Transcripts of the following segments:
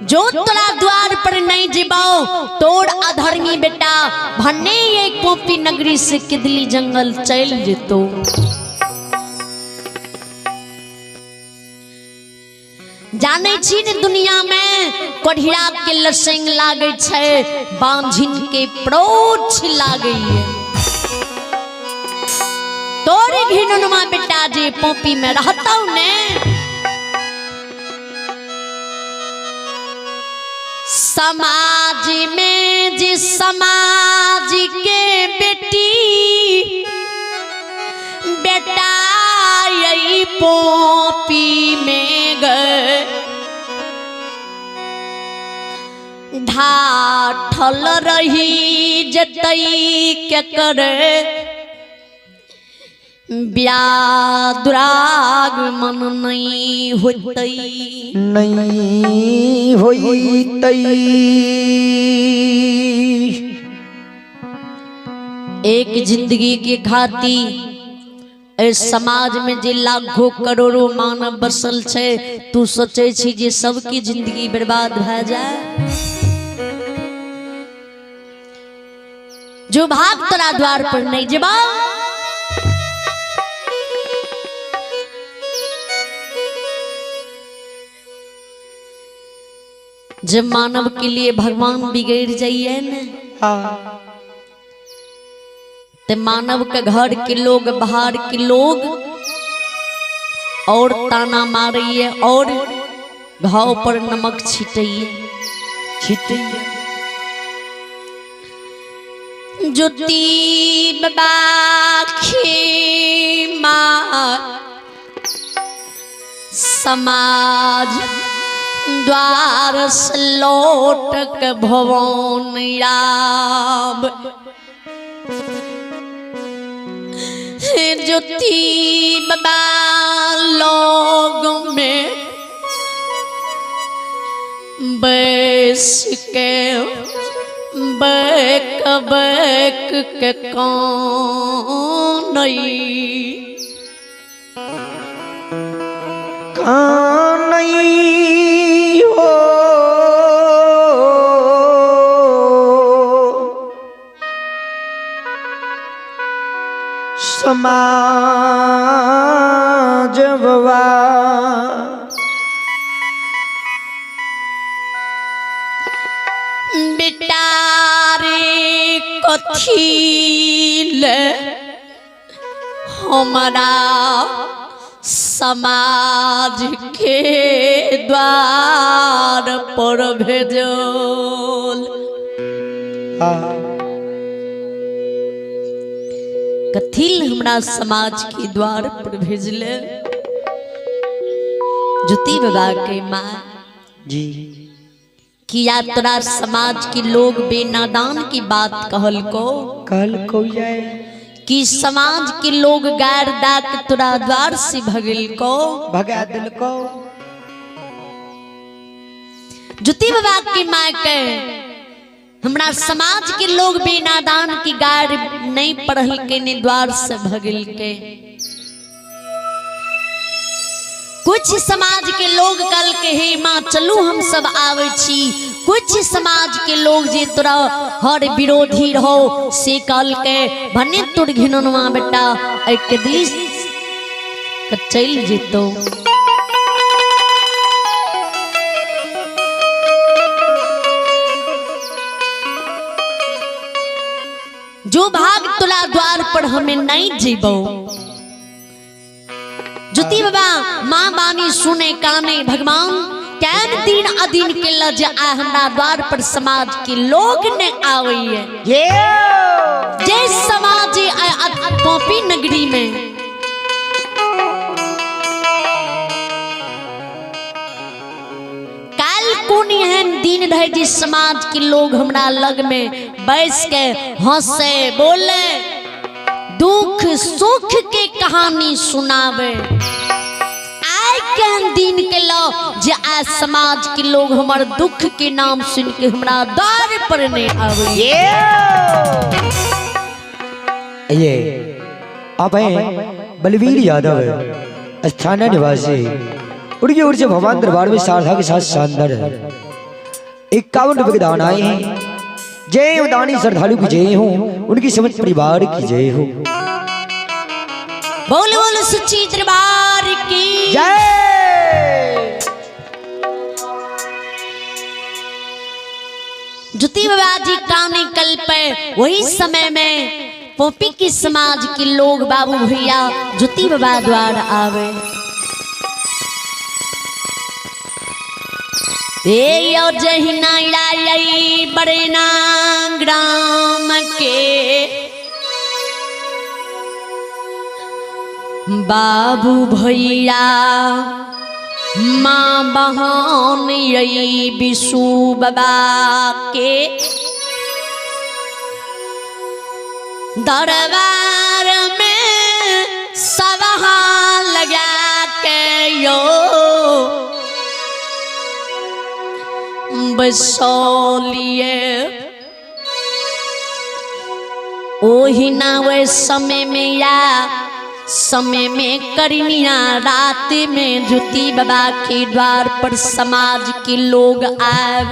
जो तोरा द्वार पर नहीं जीबाओ तोर अधर्मी बेटा भन्ने ये पोपी नगरी से किदली जंगल चल जेतो। जाने छी ने दुनिया में कोढ़िया के लसंग लागे छै, बांझिन के प्रोछ लागे। तोरे घिनुनमा बेटा जे पोपी में रहतौ ने, समाज में जे समाज के बेटी बेटा यही पोपी में गए ढाठल रही जतई के करे ब्याह मन नहीं होतई नहीं होतई। एक जिंदगी के खाती ए समाज में जे लाखों करोड़ों मानव बसल छै, तू सोचे छी जे सबकी जिंदगी बर्बाद भए जाए। जो भाग तोरा द्वार पर नहीं जेबा। जब मानव के लिए भगवान बिगड़ जाइए ने ते मानव के घर के लोग बाहर के लोग और ताना मारिए और घाव पर नमक छिटइए छिटइए। ज्योति बाबा खेमा समाज द्वार से लौटक भवन आब। ज्योति बाबा लोग में बैस के बैक बैक के कानई कानई हो समाज बवा बेटा रे कथी ले हमारा समाज के द्वार पर भेजल। कथिल हमरा समाज के द्वार पर भेजले ज्योति बाबा के माँ जी। कि यात्रा समाज के लोग बेनादान की बात कहल को कहल को जाए कि समाज के लोग गार दाक तोरा द्वार से भगल को भगा दिल को। ज्योति बाबा की माँ के हमरा समाज के लोग बेनादान की गार नहीं पढ़ल के ने द्वार से भगल के। कुछ समाज के लोग कल के हे माँ चलू हम सब आवे छी। कुछ समाज के लोग जे तोरा हर विरोधी रहो से कल के भने तोर घिनौनवा बेटा एक दिस चल जेतो। जो भाग तोला द्वार पर हमें नहीं जीबो। ज्योति बाबा माँ बानी सुने काने भगवान can दिन अधीन के लज आ हमरा द्वार पर समाज के लोग ने आवे। जे समाज कॉपी नगरी में काल कोन एहन दिन रहे जे समाज के लोग हमरा लग में बैस के हंसे बोले दुख सुख के कहानी सुनावे। आइ केहन दिन के लो जे आज समाज के लोग हमर दुख के नाम सुन के हमरा द्वार पर नहीं आवे। ये आप हैं बलवीर यादव स्थानीय निवासी, उनकी ओर से भगवान दरबार में सारधा के साथ शानदार है। 51 रुपए के दान आए हैं। जय दानी श्रद्धालु की जय हो, उनकी समस्त परिवार की जय हो। बोल बोल सच्ची दरबार की जय। ज्योति बाबा जी काने कल पे वही समय में पोपी की समाज के लोग बाबू भैया ज्योति बाबा द्वार आवे। ए यो जहिना आई बड़ना ग्राम के बाबू भैया माँ बहन यही विशु बाबा के दरबार में सभा लगा के यो बसौलिए। ओही ना वे समय में या समय में करनिया रात में ज्योति बाबा के द्वार पर समाज के लोग आए,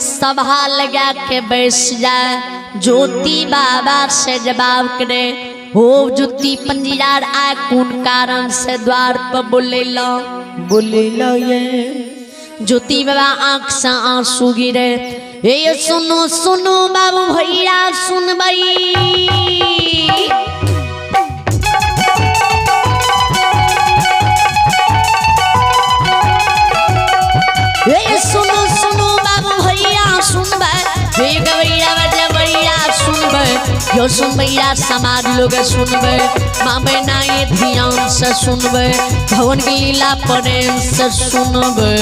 सभा लगा के बैस जाए। ज्योति बाबा से जवाब करे, हो ज्योति पंजियार आए कौन कारण से द्वार पर बोले लो? बोले लो ये। ज्योति बाबा आंख से आंसू गिरे। ए सुनो सुनो बाबू भैया सुनबई, ए सुनो सुनो बाबू भैया सुनबै, हे गवैया बजबैया सुनबै, यो सुनबैया समाज लोग सुनबै, माँ बहना ये ध्यान से सुनबै, भवन के लीला प्रेम से सुनबै।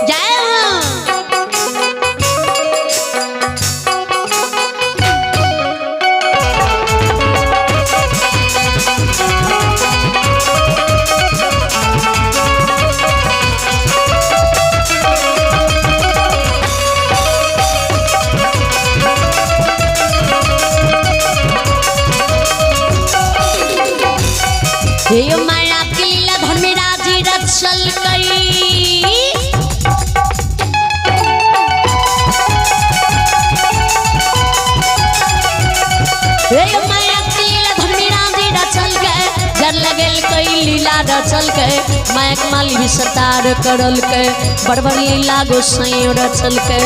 जय हो। हे माया के लीला धर्मराजी रचल कई, हे माया के लीला धर्मराजी रचल गए, जर लगल कई लीला रचल गए, मायक माली भी सतार करल के, बड़ बड़ लीला गोसाई रचल के,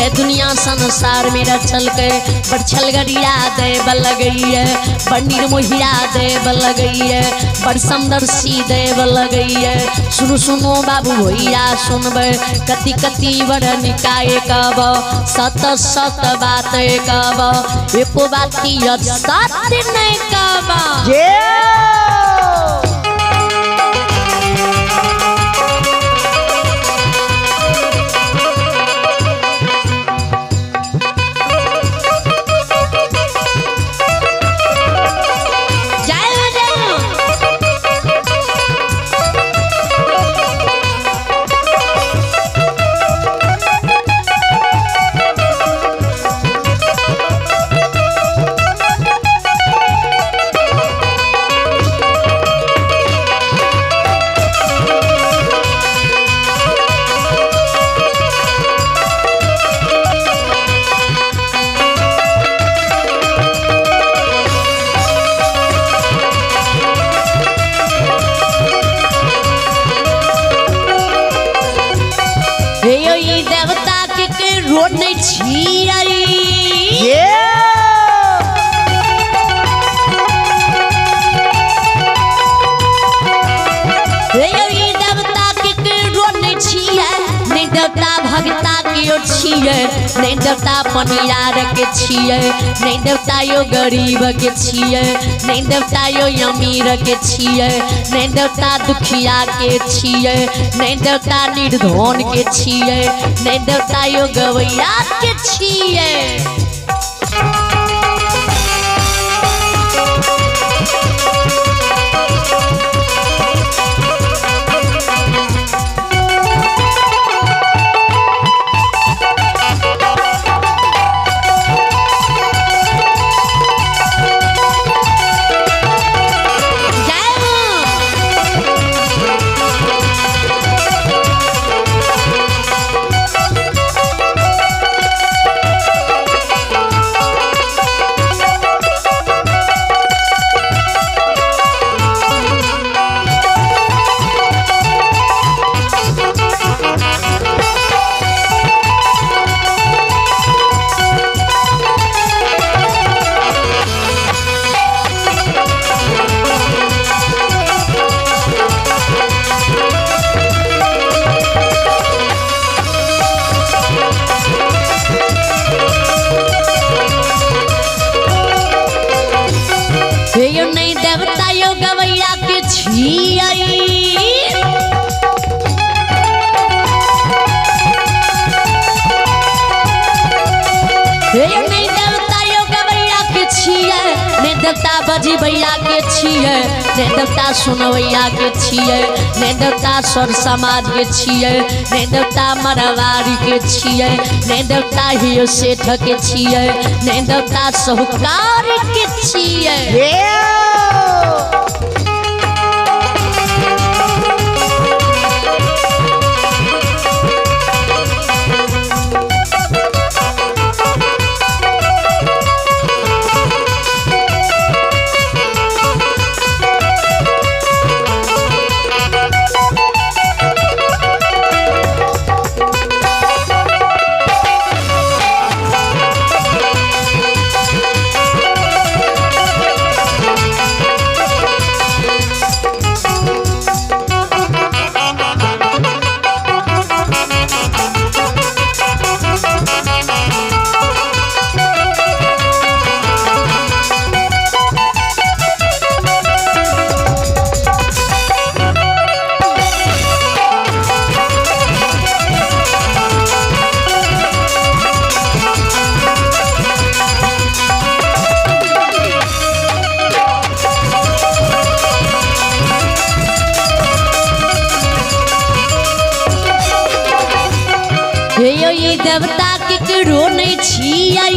यह दुनिया संसार में रचल के, बड़ छलगरिया देव लगैये, बड़ निर्मोहिया देव लगैये, बड़ समदर्शी देव लगैये। सुनो सुनो बाबू भैया सुनबै, कति कति बड़ निकाय कहब, सत सत बात कहब, एको बात की सत्य नहीं कहब। जय। जय हो जय हो। के यो छियै, नहि देवता पनियार के छियै, नहि देवता यो गरीब के छियै, नहि देवता यो अमीर के छियै, नहि देवता दुखिया के छियै, नहि देवता निर्धन के छियै, नहि देवता यो गवैया के छियै। जय हो। हे यो नहीं देवता यो गवैया के छियै, हे यो नहीं देवता यो गवैया के छियै, नहीं देवता बजबैया के छियै, नहीं देवता सुनवैया के छियै, नहीं देवता सर समाज के छियै, नहीं देवता मरवाड़ी के छियै, नहीं देवता हियो सेठ के छियै, नहीं देवता साहूकार के छियै। हे यो ई देवता केकरो नहि छियै,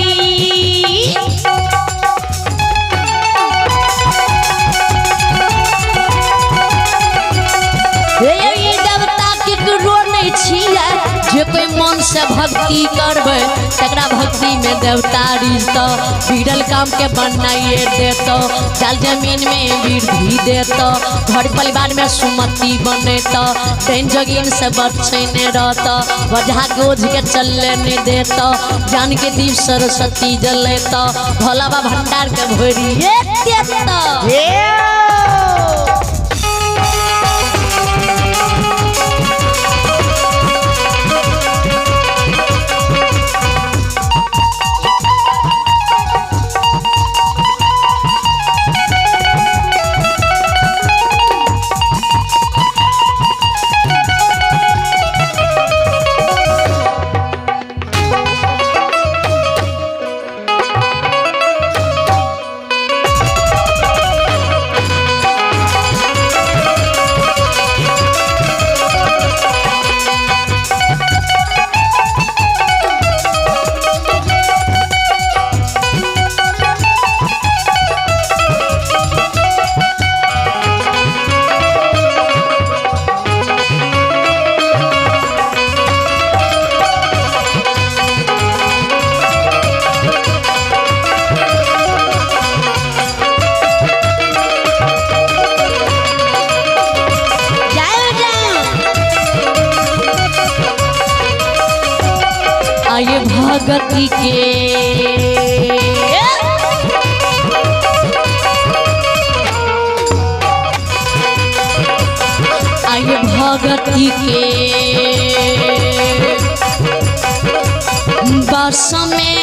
हे यो ई देवता केकरो नहि छियै, जे कोई मन से भक्ति करबै तकरा भक्ति में देवता रिझतौ, बिगड़ल काम के बनाइए देतौ, जाल जमीन में वृद्धि देतौ, घर परिवार में सुमति बनेतौ, डाइन जोगिन से बचने रहतौ, बजहा गोझ के चलने नहीं देतौ, ज्ञान के दीप सरस्वती जलेतौ, भोला बाबा भंडार के भरिए देतौ। जाओ जाओ। आये भगती के आये भगती के। बस में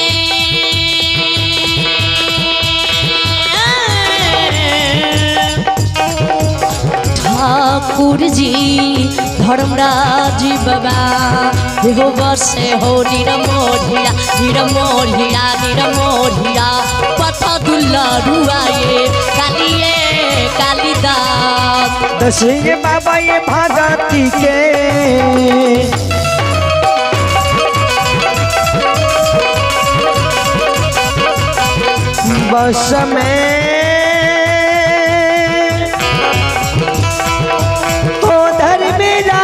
ठाकुर जी धर्मराज बाबा हो बसे हो निरमोहिया निरमोहिया निरमोहिया पथ दुलरुआ ये कालिए कालिदास। दसिंग बाबा ये भगती के बस में ओ धर्मेरा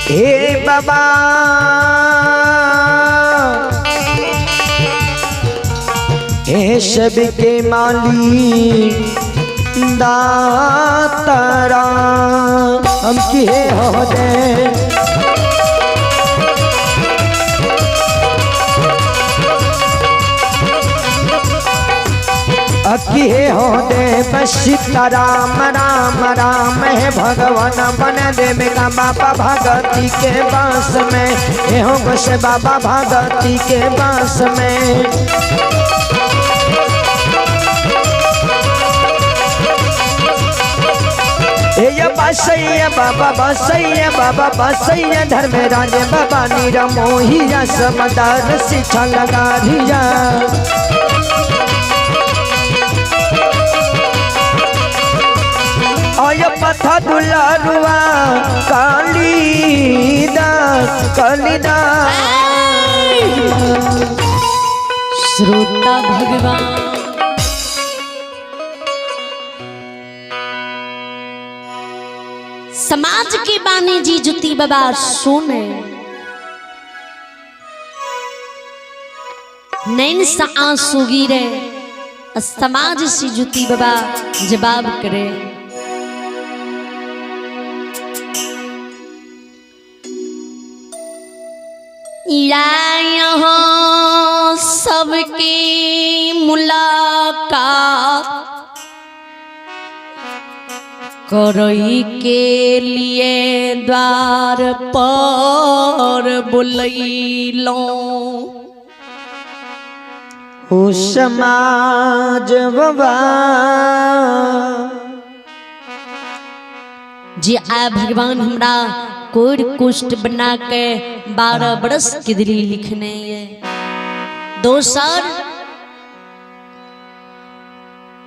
हे बाबा हे सबके माली दातारा हम की हे हो दे अकी हे हो दे बस सीता राम राम राम हे भगवान बन दे मेरा बाबा भगती के बास में हे हो बस बाबा भगती के बास में। हे ये बसैया बाबा बसैया बाबा बसैया धर्मराज बाबा निरमोहिया समदार शिक्षा लगा रिया। आय पथ दुलारुआ कालीदास कालीदास। श्रोता भगवान समाज के बानी जी जुती बाबा सुने नैन सा आंसू गिरे समाज से जुती बाबा जवाब करे। या यहाँ सबकी मुलाकात करई के लिए द्वार पर बुलैलो। ओ समाज बाबा जे आ भगवान हमरा कोर कुष्ठ बना के 12 बरस के दिली लिखने ये दोसर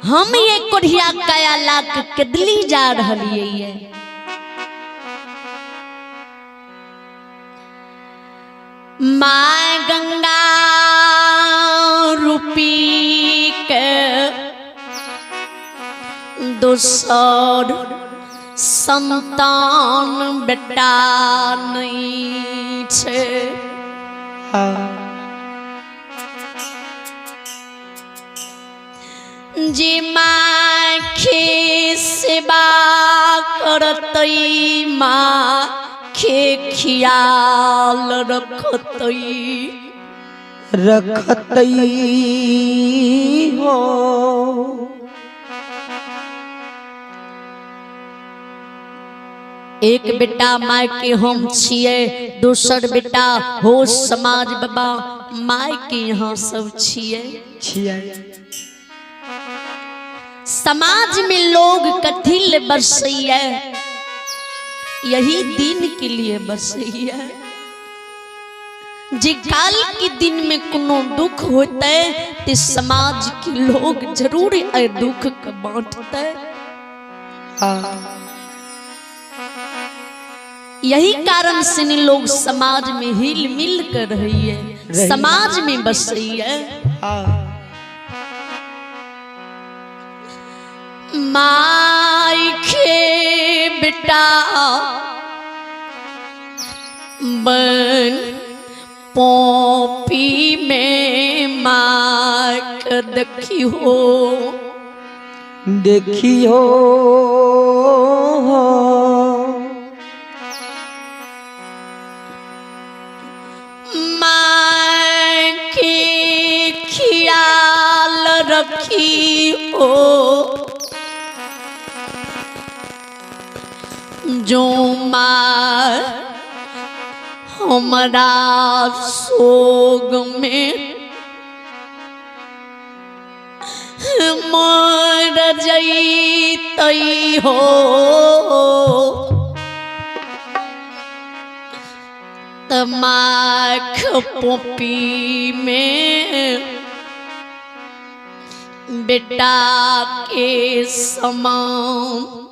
हम ये कोढ़िया काया लाख केदली जा रही ये। माँ गंगा रूपी के दोसर संतान बेटा नहीं छे। जे माँ के सेवा करतई माँ के ख्याल रखतई रखतई हो। एक बेटा माय के हम छिए दोसर बेटा हो समाज बाबा माय के यहाँ सब छिए छिए। समाज में लोग कथिल बसैया यही दिन के लिए बसैया। जे काल के दिन में कोनो दुख होते ते समाज के लोग जरूर ए दुख के बांटते। यही कारण से लोग समाज में हिल मिल कर रही है, समाज में बस रही है। माई के बेटा बन पोपी में माँ के देखियो देखियो माँ के ख्याल रखियो जो माँ हमरा सोग में मर जैतै हो। तमाख पोपी में बेटा के समान।